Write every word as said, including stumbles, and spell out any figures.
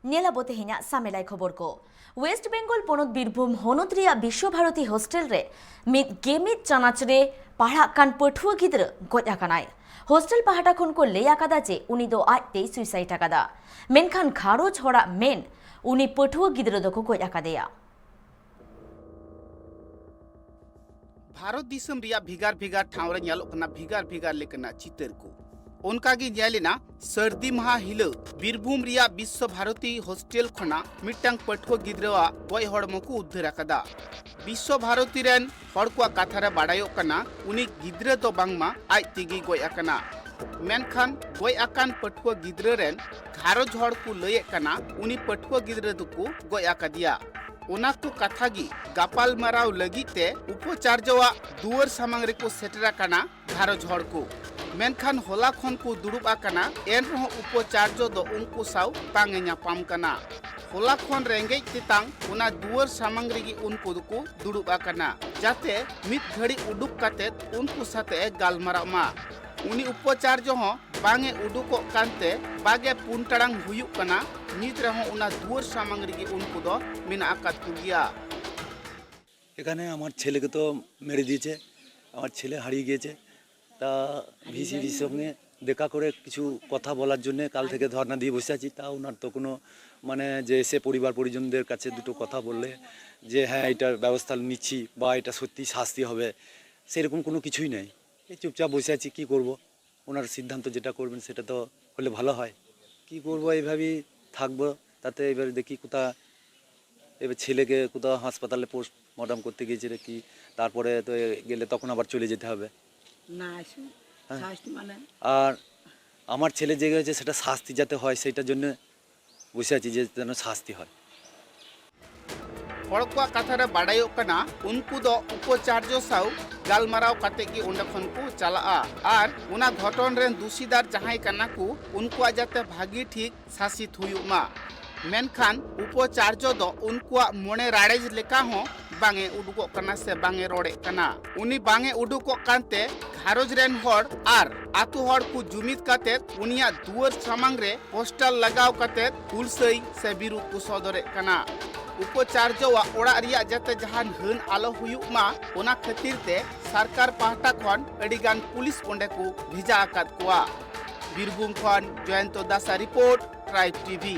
ᱧᱮᱞ ᱟᱵᱚ ᱛᱮᱦᱮᱧᱟᱜ ᱥᱟᱢᱮᱞᱟᱭ ᱠᱷᱚᱵᱚᱨ ᱠᱚ᱾ ᱳᱭᱮᱥᱴ ᱵᱮᱝᱜᱚᱞ ᱯᱚᱱᱚᱛ ᱵᱤᱨᱵᱷᱩᱢ ᱦᱚᱱᱚᱛ ᱨᱮᱭᱟᱜ ᱵᱤᱥᱥᱚ ᱵᱷᱟᱨᱚᱛᱤ ᱦᱳᱥᱴᱮᱞ ᱨᱮ ᱢᱤᱫ ᱜᱮᱢᱤᱫ ᱪᱟᱱᱟᱪ ᱨᱮ ᱯᱟᱲᱦᱟᱜ ᱠᱟᱱ ᱯᱟᱹᱴᱷᱩᱣᱟᱹ ᱜᱤᱫᱽᱨᱟᱹ ᱜᱚᱡ ᱟᱠᱟᱱᱟᱭ᱾ ᱦᱳᱥᱴᱮᱞ ᱯᱟᱦᱴᱟ ᱠᱷᱚᱱ ᱠᱚ ᱞᱟᱹᱭ ᱟᱠᱟᱫᱟ ᱡᱮ ᱩᱱᱤ ᱫᱚ ᱟᱡ ᱛᱮᱭ ᱥᱩᱭᱥᱟᱭᱤᱰ ᱟᱠᱟᱫᱟ, ᱢᱮᱱᱠᱷᱟᱱ ᱜᱷᱟᱨᱚᱸᱡᱽ ᱦᱚᱲᱟᱜ ᱢᱮᱱ ᱩᱱᱤ ᱯᱟᱹᱴᱷᱩᱣᱟᱹ ᱜᱤᱫᱽᱨᱟᱹ ᱫᱚᱠᱚ ᱜᱚᱡ ᱟᱠᱟᱫᱮᱭᱟ᱾ ᱵᱷᱟᱨᱚᱛ ᱫᱤᱥᱚᱢ ᱨᱮᱭᱟᱜ ᱵᱷᱮᱜᱟᱨ ᱵᱷᱮᱜᱟᱨ ᱴᱷᱟᱶ ᱨᱮ ᱧᱮᱞᱚᱜ ᱠᱟᱱᱟ ᱵᱷᱮᱜᱟᱨ ᱵᱷᱮᱜᱟᱨ ᱞᱮᱠᱟᱱᱟᱜ ᱪᱤᱛᱟᱹᱨ ᱠᱚ᱾ ᱚᱱᱠᱟ ᱜᱮ ᱧᱮᱞ ᱮᱱᱟ ᱥᱟᱹᱨᱫᱤ ᱢᱟᱦᱟ ᱦᱤᱞᱳᱜ ᱵᱤᱨᱵᱷᱩᱢ ᱨᱮᱭᱟᱜ ᱵᱤᱥᱥᱚ ᱵᱷᱟᱨᱚᱛᱤ ᱦᱳᱥᱴᱮᱞ ᱠᱷᱚᱱᱟᱜ ᱢᱤᱫᱴᱟᱝ ᱯᱟᱹᱴᱷᱩᱣᱟᱹ ᱜᱤᱫᱽᱨᱟᱹᱣᱟᱜ ᱜᱚᱡ ᱦᱚᱲᱢᱚ ᱠᱚ ᱩᱫᱽᱫᱷᱟᱹᱨ ᱟᱠᱟᱫᱟ᱾ ᱵᱤᱥᱥᱚ ᱵᱷᱟᱨᱚᱛᱤ ᱨᱮᱱ ᱦᱚᱲ ᱠᱚᱣᱟᱜ ᱠᱟᱛᱷᱟ ᱨᱮ ᱵᱟᱰᱟᱭᱚᱜ ᱠᱟᱱᱟ, ᱩᱱᱤ ᱜᱤᱫᱽᱨᱟᱹ ᱫᱚ ᱵᱟᱝᱢᱟ ᱟᱡ ᱛᱮᱜᱮ ᱜᱚᱡ ᱟᱠᱟᱱᱟ᱾ ᱢᱮᱱᱠᱷᱟᱱ ᱜᱚᱡ ᱟᱠᱟᱱ ᱯᱟᱹᱴᱷᱩᱣᱟᱹ ᱜᱤᱫᱽᱨᱟᱹ ᱨᱮᱱ ᱜᱷᱟᱨᱚᱸᱡᱽ ᱦᱚᱲ ᱠᱚ ᱞᱟᱹᱭᱮᱫ ᱠᱟᱱᱟ, ᱩᱱᱤ ᱯᱟᱹᱴᱷᱩᱣᱟᱹ ᱜᱤᱫᱽᱨᱟᱹ ᱫᱚᱠᱚ ᱜᱚᱡ ᱟᱠᱟᱫᱮᱭᱟ᱾ ᱚᱱᱟ ᱠᱚ ᱠᱟᱛᱷᱟ ᱜᱮ ᱜᱟᱯᱟᱞᱢᱟᱨᱟᱣ ᱞᱟᱹᱜᱤᱫ ᱛᱮ ᱩᱯᱟᱪᱟᱨᱡᱚᱣᱟᱜ ᱫᱩᱣᱟᱹᱨ ᱥᱟᱢᱟᱝ ᱨᱮᱠᱚ ᱥᱮᱴᱮᱨ ᱟᱠᱟᱱᱟ ᱜᱷᱟᱨᱚᱸᱡᱽ ᱦᱚᱲ ᱠᱚ᱾ ᱢᱮᱱᱠᱷᱟᱱ ᱦᱚᱞᱟ ᱠᱷᱚᱱ ᱠᱚ ᱫᱩᱲᱩᱵ ᱟᱠᱟᱱᱟ, ᱮᱱ ᱨᱮᱦᱚᱸ ᱩᱯᱟᱪᱟᱨᱡᱚ ᱫᱚ ᱩᱱᱠᱩ ᱥᱟᱶ ᱵᱟᱝ ᱮ ᱧᱟᱯᱟᱢ ᱠᱟᱱᱟ᱾ ᱦᱚᱞᱟ ᱠᱷᱚᱱ ᱨᱮᱸᱜᱮᱡ ᱛᱮᱛᱟᱝ ᱚᱱᱟ ᱫᱩᱣᱟᱹᱨ ᱥᱟᱢᱟᱝ ᱨᱮᱜᱮ ᱩᱱᱠᱩ ᱫᱚᱠᱚ ᱫᱩᱲᱩᱵ ᱟᱠᱟᱱᱟ, ᱡᱟᱛᱮ ᱢᱤᱫ ᱜᱷᱟᱹᱲᱤ ᱩᱰᱩᱠ ᱠᱟᱛᱮ ᱩᱱᱠᱩ ᱥᱟᱛᱮ ᱮ ᱜᱟᱞᱢᱟᱨᱟᱜ ᱢᱟ᱾ ᱩᱱᱤ ᱩᱯᱟᱪᱟᱨᱡᱚ ᱦᱚᱸ ᱵᱟᱝ ᱮ ᱩᱰᱩᱠᱚᱜ ᱠᱟᱱᱛᱮ ᱵᱟᱜᱮ ᱯᱩᱱ ᱴᱟᱲᱟᱝ ᱦᱩᱭᱩᱜ ᱠᱟᱱᱟ, ᱱᱤᱛ ᱨᱮᱦᱚᱸ ᱚᱱᱟ ᱫᱩᱣᱟᱹᱨ ᱥᱟᱢᱟᱝ ᱨᱮᱜᱮ ᱩᱱᱠᱩ ᱫᱚ ᱢᱮᱱᱟᱜ ᱟᱠᱟᱫ ᱠᱚᱜᱮᱭᱟ᱾ এখানে আমার ছেলেকে তো মেরে দিয়েছে, আমার ছেলে হারিয়ে গিয়েছে। তা ভিসির সঙ্গে দেখা করে কিছু কথা বলার জন্য কাল থেকে ধর্ণা দিয়ে বসে আছি। তা ওনার তো কোনো, মানে, যে এসে পরিবার পরিজনদের কাছে দুটো কথা বললে যে হ্যাঁ, এটার ব্যবস্থা নিচ্ছি বা এটা সত্যি শাস্তি হবে, সেরকম কোনো কিছুই নেই। এই চুপচাপ বসে আছি, কি করব? ওনার সিদ্ধান্ত যেটা করবেন সেটা তো হলে ভালো হয়। কি করব, এইভাবেই থাকবো। তাতে এবার দেখি কোথা, এবার ছেলেকে কোথাও হাসপাতালে পোস্টমর্টম করতে গিয়েছে নাকি, তারপরে তো এ গেলে তখন আবার চলে যেতে হবে। না আসুন, হ্যাঁ। শাস্তি মানে আর আমার ছেলে যে হয়েছে সেটা শাস্তি যাতে হয়, সেটার জন্য বসে আছি যে যেন শাস্তি হয়। ᱦᱚᱲ ᱠᱚᱣᱟᱜ ᱠᱟᱛᱷᱟ ᱨᱮ ᱵᱟᱰᱟᱭᱚᱜ ᱠᱟᱱᱟ, ᱩᱱᱠᱩ ᱫᱚ ᱩᱯᱟᱪᱟᱨᱡᱚ ᱥᱟᱶ ᱜᱟᱞᱢᱟᱨᱟᱣ ᱠᱟᱛᱮ ᱜᱮ ᱚᱸᱰᱮ ᱠᱷᱚᱱ ᱠᱚ ᱪᱟᱞᱟᱜᱼᱟ ᱟᱨ ᱚᱱᱟ ᱜᱷᱚᱴᱚᱱ ᱨᱮᱱ ᱫᱩᱥᱤᱫᱟᱨ ᱡᱟᱦᱟᱸᱭ ᱠᱟᱱᱟ ᱠᱚ, ᱩᱱᱠᱩᱣᱟᱜ ᱡᱟᱛᱮ ᱵᱷᱟᱹᱜᱤ ᱴᱷᱤᱠ ᱥᱟᱥᱤᱛ ᱦᱩᱭᱩᱜ ᱢᱟ᱾ ᱢᱮᱱᱠᱷᱟᱱ ᱩᱯᱟᱪᱟᱨᱡᱚ ᱫᱚ ᱩᱱᱠᱩᱣᱟᱜ ᱢᱚᱱᱮ ᱨᱟᱲᱮᱡ ᱞᱮᱠᱟ ᱦᱚᱸ ᱵᱟᱝ ᱮ ᱩᱰᱩᱠᱚᱜ ᱠᱟᱱᱟ ᱥᱮ ᱵᱟᱝ ᱮ ᱨᱚᱲᱮᱫ ᱠᱟᱱᱟ᱾ ᱩᱱᱤ ᱵᱟᱝ ᱮ ᱩᱰᱩᱠᱚᱜ ᱠᱟᱱᱛᱮ ᱜᱷᱟᱨᱚᱸᱡᱽ ᱨᱮᱱ ᱦᱚᱲ ᱟᱨ ᱟᱛᱳ ᱦᱚᱲ ᱠᱚ ᱡᱩᱢᱤᱫ ᱠᱟᱛᱮ ᱩᱱᱤᱭᱟᱜ ᱫᱩᱣᱟᱹᱨ ᱥᱟᱢᱟᱝ ᱨᱮ ᱯᱳᱥᱴᱟᱨ ᱞᱟᱜᱟᱣ ᱠᱟᱛᱮ ᱦᱩᱞᱥᱟᱹᱭ ᱥᱮ ᱵᱤᱨᱩᱫ ᱠᱚ ᱥᱚᱫᱚᱨᱮᱫ ᱠᱟᱱᱟ᱾ ᱩᱯᱟᱪᱟᱨᱡᱚᱣᱟᱜ ᱚᱲᱟᱜ ᱨᱮᱭᱟᱜ ᱡᱟᱛᱮ ᱡᱟᱦᱟᱱ ᱦᱟᱹᱱ ᱟᱞᱚ ᱦᱩᱭᱩᱜ ᱢᱟ, ᱚᱱᱟ ᱠᱷᱟᱹᱛᱤᱨ ᱛᱮ ᱥᱚᱨᱠᱟᱨ ᱯᱟᱦᱴᱟ ᱠᱷᱚᱱ ᱟᱹᱰᱤ ᱜᱟᱱ ᱯᱩᱞᱤᱥ ᱚᱸᱰᱮ ᱠᱚ ᱵᱷᱮᱡᱟ ᱟᱠᱟᱫ ᱠᱚᱣᱟ᱾ ᱵᱤᱨᱵᱷᱩᱢ ᱠᱷᱚᱱ ᱡᱚᱭᱚᱱᱛᱚ ᱫᱟᱥᱟ ᱨᱤᱯᱳᱨᱴ, ᱴᱨᱟᱭᱤᱵᱽ ᱴᱤᱵᱷᱤ᱾